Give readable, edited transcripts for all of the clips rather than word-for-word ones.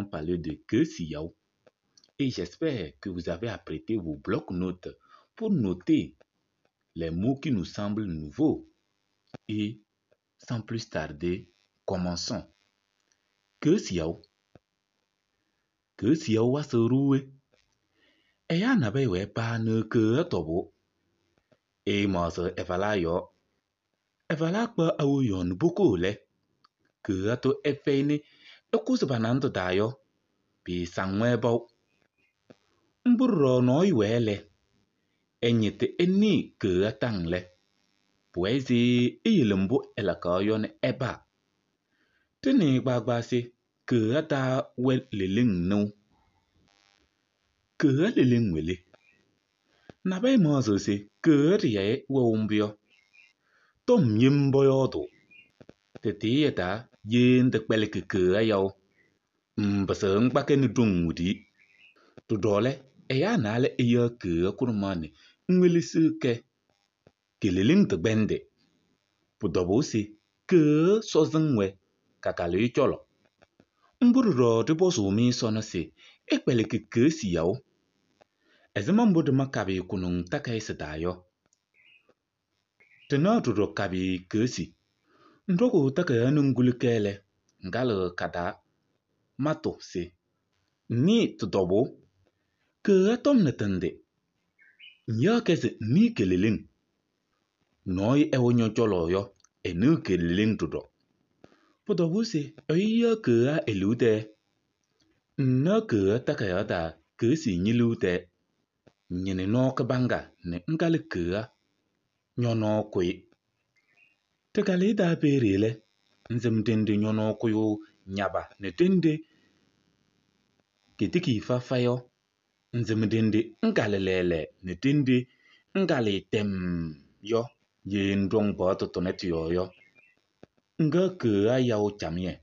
allons parler de Kesiyaou. Et j'espère que vous avez apprêté vos blocs-notes pour noter les mots qui nous semblent nouveaux. Et sans plus tarder, commençons. Kesiyaou. Kesiyaou wa seruwe. Eya na be we pa ne ke tobo. E ma se evala yo. Evala kpa awo yon boko le. Ke ato efene e kusu banando da yo. Bi sangwe bo. Mburo no iwele. Enyete eni ke atang le. Pwezi iyilimbo elaka yon eba. Tini gbagbase ke ata we leleng nou. Ke leleng wele. Na be mazo se ke riye we umbyo. Tom yimbo yodo. Tete yeta yen de kweleke ke ayaw. Mbese ngbake ni dung wudi. Tudole eya nale eya ke kurmane nwele se ke. Keleleng te gbende. Pudobo se ke sozengwe kakale cholo. Mburu de bozo mi sono se ekweleke ke si yaw. Ezema mbodo makabi kunung taka ese dayo. Tena duro kabi kesi. Ndogo taka ya nungulu kele. Ngalo kada mato se. Ni tudobo. Ke atom netende. Nya kese ni keleleng. Noi ewo nyocholo yo. Enu keleleng tudo. Pudobo se oya ke a elude. Nna ke taka ya da kesi nyilude. Nyene no kabanga ne ngale ke nyono kwe. Tekale da perele. Nzem dende nyono koyo nyaba ne dende. Ketiki fa fayo. Nzem dende ngale lele ne dende ngale tem yo. Ye ndong ba to tonet yo yo. Nga ke a yao chamye.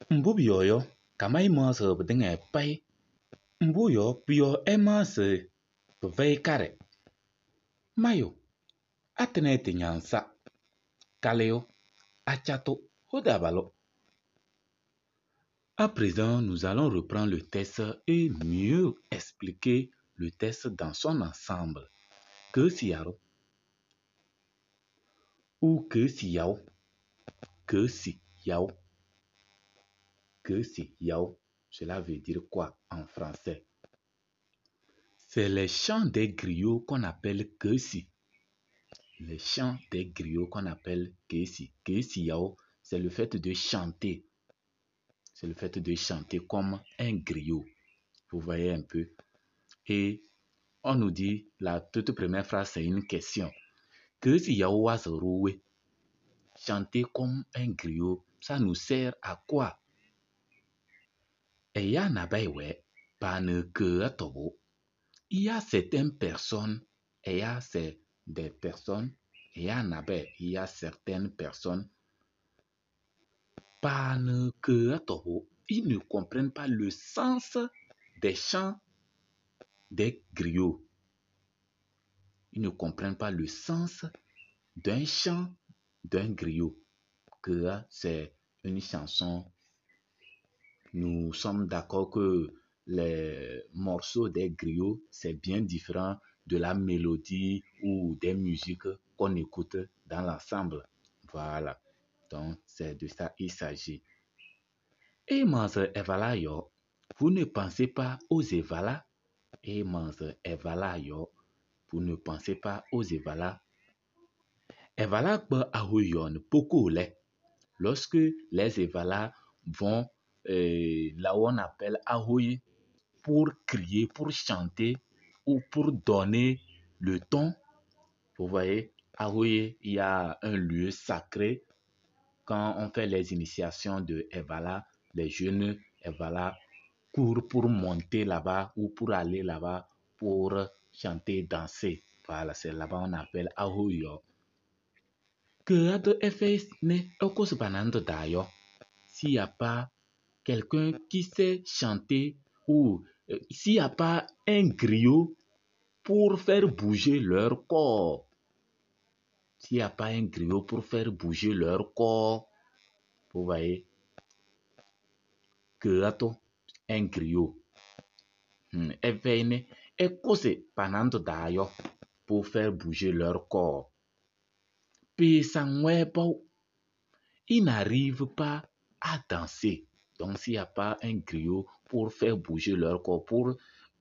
Mbu yo yo kamai ma se bdenge pai. Mbu yo pio ema se vei kare. Mayo atenete nyansa. Kaleo achato hodabalo. À présent, nous allons reprendre le texte et mieux expliquer le texte dans son ensemble. Que si yaro ou que si yao, que si yao, que si yao, cela veut dire quoi en français? C'est les chants des griots qu'on appelle que si. Les chants des griots qu'on appelle que si. Que si yao, c'est le fait de chanter. C'est le fait de chanter comme un griot. Vous voyez un peu. Et on nous dit, la toute première phrase, c'est une question. Que si yao wa se roué? Chanter comme un griot, ça nous sert à quoi? Et ya na bay we, pa ne ke a tobo. Il y a certaines personnes, et ya c'est des personnes, et ya na bay, il y a certaines personnes, pa ne ke a tobo, ils ne comprennent pas le sens des chants des griots. Ils ne comprennent pas le sens d'un chant d'un griot. Que c'est une chanson. Nous sommes d'accord que les morceaux des griots, c'est bien différent de la mélodie ou des musiques qu'on écoute dans l'ensemble. Voilà. Donc, c'est de ça il s'agit. Et manze evala yo, vous ne pensez pas aux evala. Et manze evala yo, vous ne pensez pas aux evala. Evala kpe ahoyon poko le. Lorsque les evala vont là où on appelle ahoy pour crier, pour chanter ou pour donner le ton. Vous voyez, ahoy, il y a un lieu sacré. Quand on fait les initiations de Evala, les jeunes Evala courent pour monter là-bas ou pour aller là-bas pour chanter, danser. Voilà, c'est là-bas on appelle Ahoyo. Que ado efes ne okos banando dayo. S'il n'y a pas quelqu'un qui sait chanter ou s'il n'y a pas un griot pour faire bouger leur corps. S'il n'y a pas un griot pour faire bouger leur corps, vous voyez, que ato un griot. Ɛfɛyɩnɩ ɛkʋsɩ pa-nandʋ taa yɔ pour faire bouger leur corps. Ils n'arrivent pas à danser. Donc, s'il n'y a pas un griot pour faire bouger leur corps,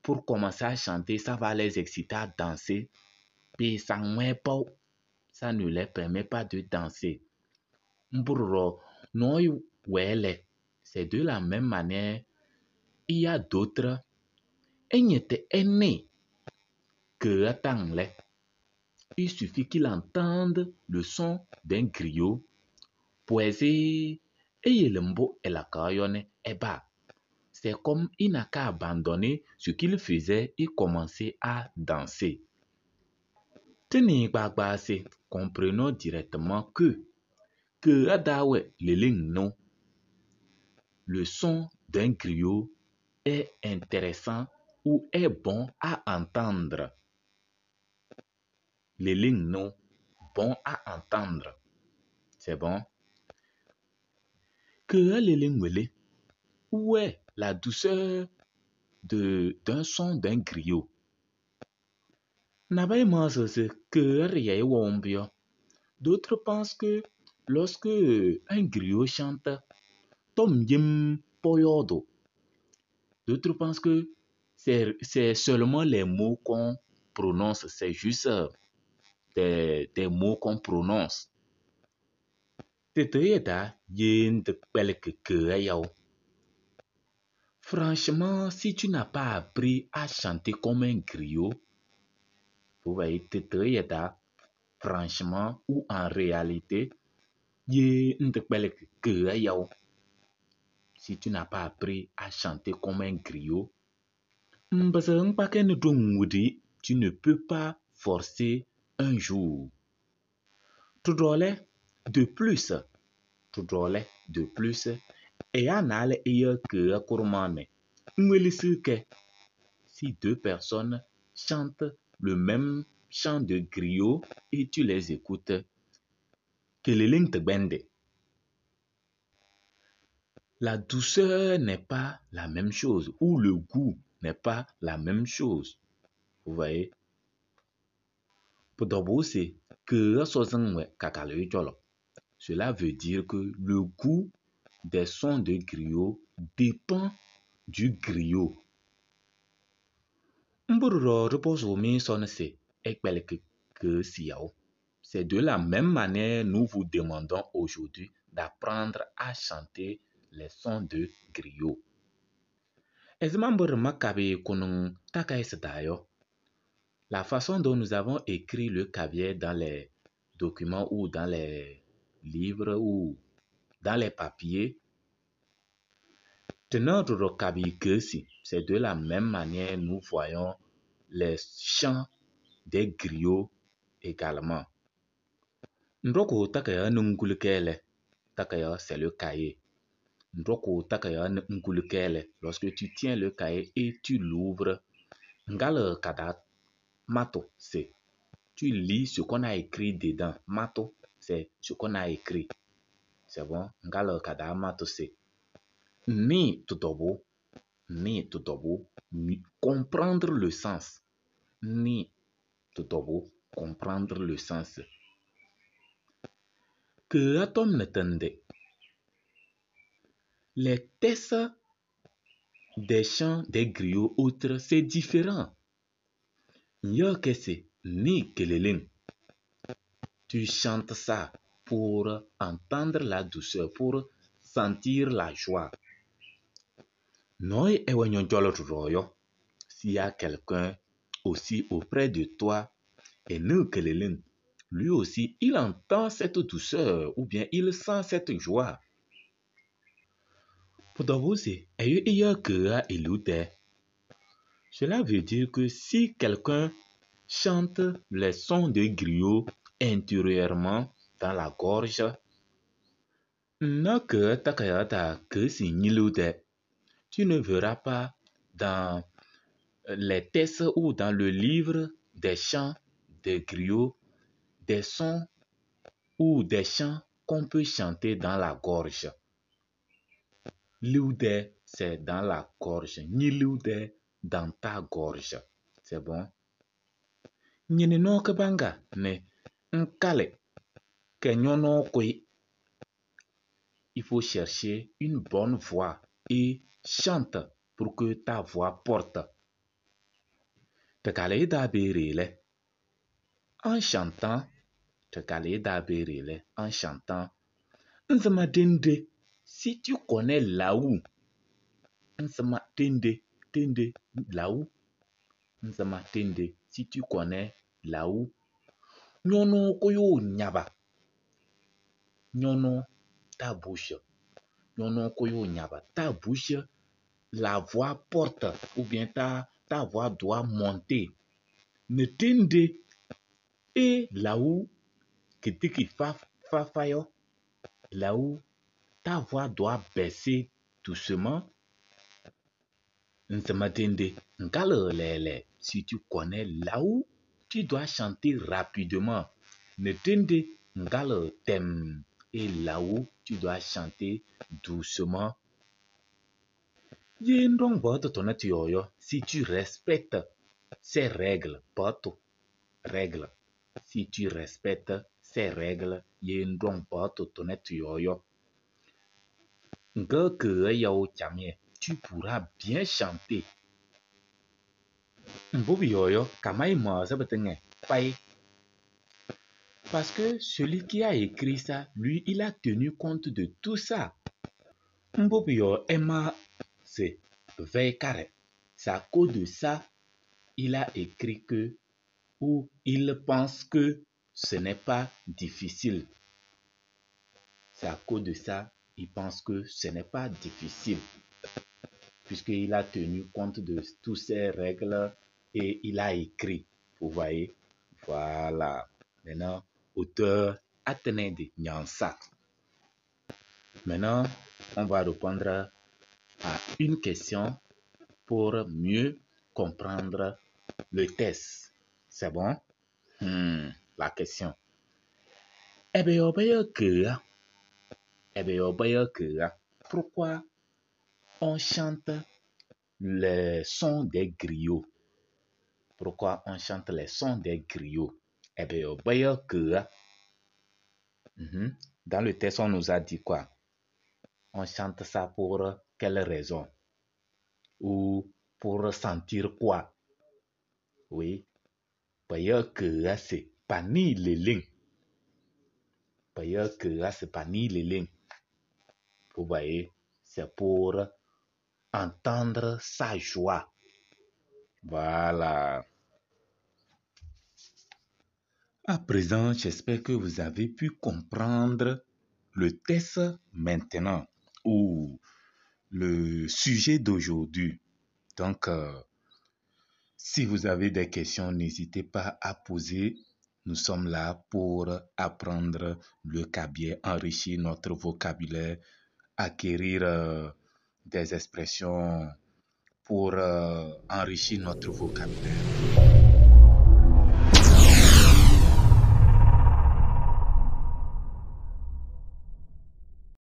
pour commencer à chanter, ça va les exciter à danser. Ça ne les permet pas de danser. C'est de la même manière, il y a d'autres. Il suffit qu'il entende le son d'un griot pour essayer. C'est comme il n'a qu'à abandonner ce qu'il faisait et commencer à danser. Comprenons directement que le son d'un griot est intéressant ou est bon à entendre. Bon à entendre. C'est bon? Que où est la douceur d'un son d'un griot? D'autres pensent que lorsque un griot chante, d'autres pensent que c'est seulement les mots qu'on prononce, c'est juste des mots qu'on prononce. Franchement, si tu n'as pas appris à chanter comme un griot, vous voyez, franchement ou en réalité, si tu n'as pas appris à chanter comme un griot, tu ne peux pas forcer un jour. De plus, si deux personnes chantent le même chant de griot et tu les écoutes, la douceur n'est pas la même chose ou le goût n'est pas la même chose. Vous voyez? Cela veut dire que le goût des sons de griot dépend du griot. C'est de la même manière nous vous demandons aujourd'hui d'apprendre à chanter les sons de griot. La façon dont nous avons écrit le kabyè dans les documents ou dans les livres ou dans les papiers, c'est de la même manière nous voyons les chants des griots également. C'est le cahier. Lorsque tu tiens le cahier et tu l'ouvres, c'est tu lis ce qu'on a écrit dedans. Mato, c'est ce qu'on a écrit. C'est bon? C'est ni tutobo, comprendre le sens. Ni tutobo, comprendre le sens. Que atom netende. Les textes des chants des griots autres, c'est différent. Ni keleleng. Tu chantes ça pour entendre la douceur, pour sentir la joie. S'il y a quelqu'un aussi auprès de toi, et nous keleleng, lui aussi, il entend cette douceur ou bien il sent cette joie. Cela veut dire que si quelqu'un chante les sons de griot intérieurement dans la gorge, tu ne verras pas dans les textes ou dans le livre des chants des griots des sons ou des chants qu'on peut chanter dans la gorge. c'est dans la gorge. Ñiliw de dans ta gorge. C'est bon? Ñini noo kɩbaŋga nɛ ŋkalɩ kɛ ñɔnɔɔ kʋyɩ. Il faut chercher une bonne voix et chante pour que ta voix porte. En chantant, en chantant, si tu connais là où, là-où, si tu connais là-où, nyono koyo nyaba, nyono ta bouche, nyono koyo nyaba, ta bouche, la voix porte ou bien ta voix doit monter. Ne tende et là où kitiki fa fa fa là où ta voix doit baisser doucement. Si tu connais là où tu dois chanter rapidement. Ne tende tem et là où tu dois chanter doucement. Si tu respectes ces règles, règles. Si tu respectes ces règles, tu pourras bien chanter. Parce que celui qui a écrit ça, lui, il a tenu compte de tout ça. C'est C'est à cause de ça, il a écrit que, ou il pense que ce n'est pas difficile. C'est à cause de ça, il pense que ce n'est pas difficile. Puisqu'il a tenu compte de toutes ces règles et il a écrit. Vous voyez? Voilà. Maintenant, auteur Athénée Nyansa. Maintenant, on va répondre à une question pour mieux comprendre le test. C'est bon? La question. Pourquoi on chante les sons des griots? Pourquoi on chante les sons des griots? Dans le test, on nous a dit quoi? On chante ça pour quelle raison? Ou pour sentir quoi? Oui. C'est pani leleng. C'est pani leleng. Vous voyez, c'est pour entendre sa joie. Voilà. À présent, j'espère que vous avez pu comprendre le test maintenant ou le sujet d'aujourd'hui. Donc, si vous avez des questions, n'hésitez pas à poser. Nous sommes là pour apprendre le kabyè, enrichir notre vocabulaire, acquérir des expressions pour enrichir notre vocabulaire.